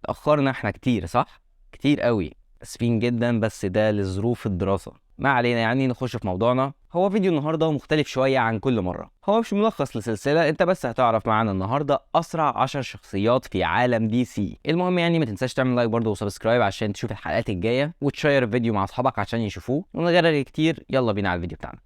اتأخرنا احنا كتير صح؟ كتير قوي، اسفين جدا بس ده لظروف الدراسة. ما علينا، يعني نخش في موضوعنا. هو فيديو النهارده مختلف شوية عن كل مرة، هو مش ملخص لسلسلة، انت بس هتعرف معانا النهارده اسرع 10 شخصيات في عالم دي سي. المهم يعني ما تنساش تعمل like برضه و subscribe عشان تشوف الحلقات الجاية، وتشير الفيديو مع اصحابك عشان يشوفوه. ومن غير رغي كتير يلا بينا على الفيديو بتاعنا.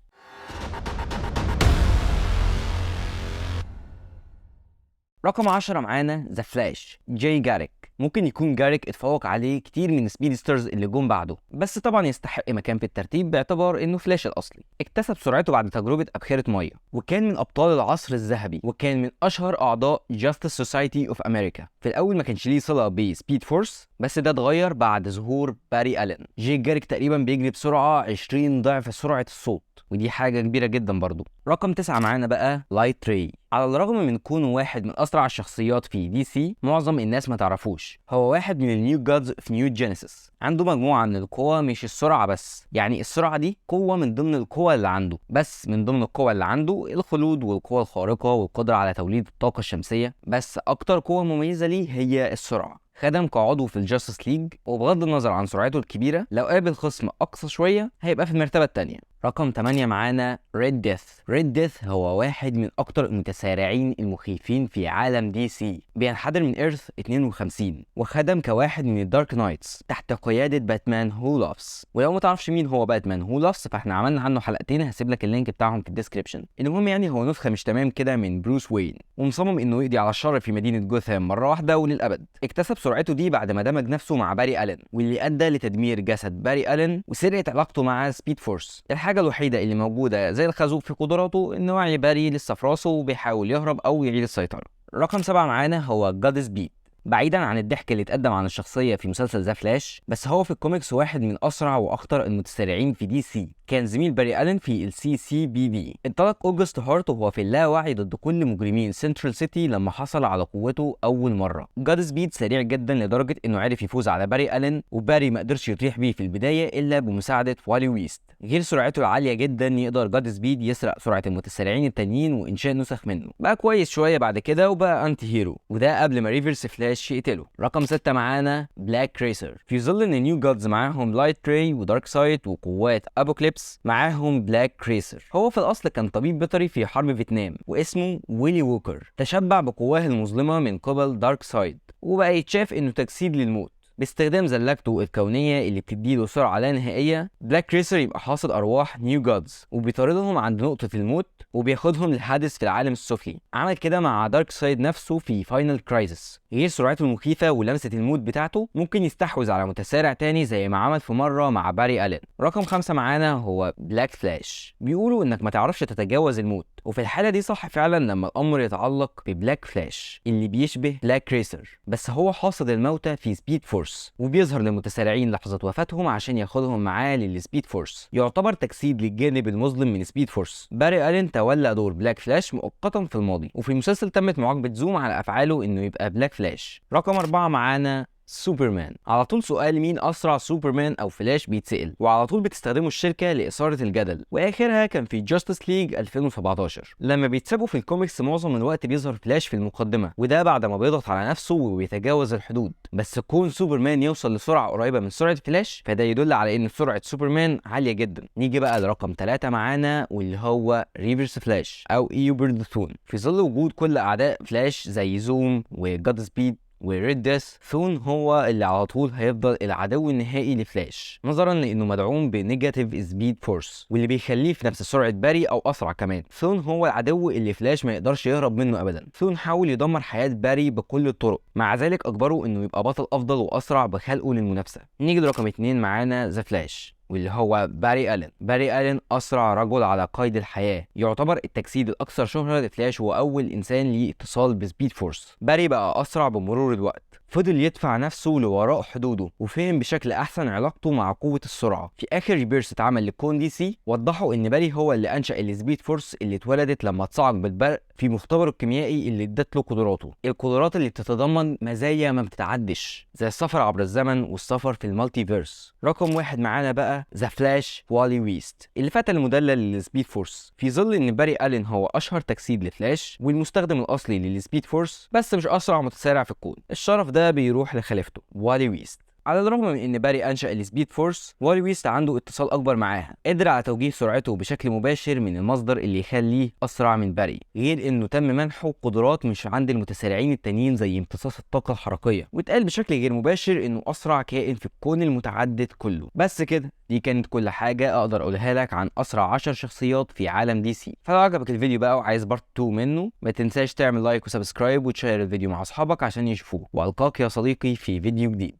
رقم 10 معانا The Flash، جاي جاريك. ممكن يكون جاريك اتفوق عليه كتير من speedsters اللي جم بعده، بس طبعا يستحق مكان في الترتيب باعتبار انه فلاش الاصلي. اكتسب سرعته بعد تجربه ابخره مية، وكان من ابطال العصر الذهبي، وكان من اشهر اعضاء Justice Society of America. في الاول ما كانش ليه صله ب Speed Force، بس ده اتغير بعد ظهور باري الين. جاي جاريك تقريبا بيجري بسرعة 20 ضعف سرعة الصوت، ودي حاجة كبيرة جدا برضو. رقم 9 معانا بقى لايت راي. على الرغم من كونه واحد من أسرع الشخصيات في دي سي، معظم الناس ما تعرفوش. هو واحد من ال New Gods في New Genesis. عنده مجموعة من القوى، مش السرعة بس، يعني السرعة دي قوة من ضمن القوى اللي عنده، بس من ضمن القوى اللي عنده الخلود والقوة الخارقة والقدرة على توليد الطاقة الشمسية، بس أكتر قوة مميزة ليه هي السرعة. خدم كعضو في ال Justice League، وبغض النظر عن سرعته الكبيرة لو قابل خصم أقصى شوية هيبقى في المرتبة الثانية. رقم 8 معانا ريد ديث. ريد ديث هو واحد من أكتر المتسارعين المخيفين في عالم دي سي، بينحدر من Earth 52، وخدم كواحد من ال Dark Knights تحت قيادة Batman Who Laughs. ولو ما تعرفش مين هو Batman Who Laughs فاحنا عملنا عنه حلقتين، هسيب لك ال link بتاعهم في ال description. المهم يعني هو نسخة مش تمام كده من بروس وين، ومصمم انه يقضي على الشر في مدينة جوثام مرة واحدة وللأبد. اكتسب سرعته دي بعد ما دمج نفسه مع باري ألين، واللي أدى لتدمير جسد باري ألين وسرقة علاقته مع Speed Force. الحاجة الوحيدة اللي موجودة زي الخازوق في قدراته إن وعي باري لسه في راسه وبيحاول يهرب أو يعيد السيطرة. رقم 7 معانا هو جاد سبيد. بعيدا عن الضحك اللي اتقدم عن الشخصية في مسلسل The Flash، بس هو في الكوميكس واحد من أسرع وأخطر المتسارعين في دي سي. كان زميل باري ألين في ال CCPD. انطلق أوجست هارت وهو في اللاوعي ضد كل مجرمين سنترال سيتي لما حصل على قوته أول مرة. جاد سبيد سريع جدا لدرجة إنه عرف يفوز على باري ألين، وباري ما قدرش يطيح بيه في البداية إلا بمساعدة والي ويست. غير سرعته العالية جدا يقدر جاد سبيد يسرق سرعة المتسارعين التانيين وإنشاء نسخ منه. بقى كويس شوية بعد كده وبقى anti-hero، وده قبل ما ريفرس فلاش يقتله. رقم 6 معانا بلاك ريسر. في ظل ان New Gods معاهم لايت راي ودارك سايد وقوات ابوكليبس، معاهم بلاك ريسر. هو في الاصل كان طبيب بيطري في حرب فيتنام واسمه ويلي ووكر. تشبع بقواه المظلمة من قبل دارك سايد، وبقى يتشاف انه تجسيد للموت. باستخدام زلاجته الكونية اللي بتديله سرعة لا نهائية، بلاك ريسر يبقى حاصد أرواح New Gods وبيطاردهم عند نقطة الموت وبياخدهم للحادث في العالم السفلي. عمل كده مع دارك سايد نفسه في Final Crisis. غير سرعته المخيفة ولمسة الموت بتاعته، ممكن يستحوذ على متسارع تاني زي ما عمل في مرة مع باري ألين. رقم 5 معانا هو بلاك فلاش. بيقولوا إنك ما تعرفش تتجاوز الموت، وفي الحالة دي صح فعلا لما الأمر يتعلق ببلاك فلاش اللي بيشبه بلاك ريسر، بس هو حاصد الموتى في Speed Force وبيظهر للمتسارعين لحظة وفاتهم عشان ياخدهم معاه لل Speed Force. يعتبر تجسيد للجانب المظلم من Speed Force. باري ألين تولى دور بلاك فلاش مؤقتا في الماضي، وفي المسلسل تمت معاقبة زوم على أفعاله إنه يبقى بلاك فلاش. رقم 4 معانا سوبرمان. على طول سؤال مين أسرع سوبرمان أو فلاش بيتسأل، وعلى طول بتستخدمه الشركة لإثارة الجدل، وآخرها كان في Justice League 2017 لما بيتسابوا في الكوميكس. معظم الوقت بيظهر فلاش في المقدمة، وده بعد ما بيضغط على نفسه وبيتجاوز الحدود. بس كون سوبرمان يوصل لسرعة قريبة من سرعة فلاش فده يدل على إن سرعة سوبرمان عالية جدا. نيجي بقى لرقم 3 معانا واللي هو ريفرس فلاش أو إيوبرد ثون. في ظل وجود كل أعداء فلاش زي زوم وجاد سبيد وريد ديث، ثون هو اللي على طول هيفضل العدو النهائي لفلاش، نظرا لانه مدعوم ب negative Speed Force واللي بيخليه في نفس سرعة باري او اسرع كمان. ثون هو العدو اللي فلاش ما يقدرش يهرب منه ابدا. ثون حاول يدمر حياة باري بكل الطرق، مع ذلك اجبره انه يبقى بطل افضل واسرع بخلقه للمنافسة. نيجي لرقم 2 معانا The Flash واللي هو باري ألين. باري ألين أسرع رجل على قيد الحياة، يعتبر التجسيد الأكثر شهرة لفلاش وأول إنسان ليه اتصال ب Speed Force. باري بقى أسرع بمرور الوقت، فضل يدفع نفسه لوراء حدوده وفهم بشكل أحسن علاقته مع قوة السرعة. في آخر rebirth اتعمل لكون دي سي وضحوا إن باري هو اللي أنشأ ال Speed Force اللي اتولدت لما اتصعق بالبرق في في مختبره الكيميائي اللي ادت له قدراته، القدرات اللي بتتضمن مزايا ما بتتعدش زي السفر عبر الزمن والسفر في ال multiverse. رقم 1 معانا بقى The Flash والي ويست، الفتى المدلل لل Speed Force. في ظل ان باري الين هو اشهر تجسيد لفلاش والمستخدم الاصلي لل Speed Force، بس مش اسرع متسارع في الكون. الشرف ده بيروح لخليفته والي ويست. على الرغم من ان باري انشأ ال Speed Force، والي ويست عنده اتصال اكبر معاها، قدر على توجيه سرعته بشكل مباشر من المصدر اللي يخليه اسرع من باري، غير انه تم منحه قدرات مش عند المتسارعين التانيين زي امتصاص الطاقة الحركية، واتقال بشكل غير مباشر انه اسرع كائن في الكون المتعدد كله. بس كده، دي كانت كل حاجة اقدر اقولها لك عن اسرع 10 شخصيات في عالم DC. فلو عجبك الفيديو بقى وعايز part 2 منه، ما تنساش تعمل like و subscribe وتشير الفيديو مع اصحابك عشان يشوفوه، والقاك يا صديقي في فيديو جديد.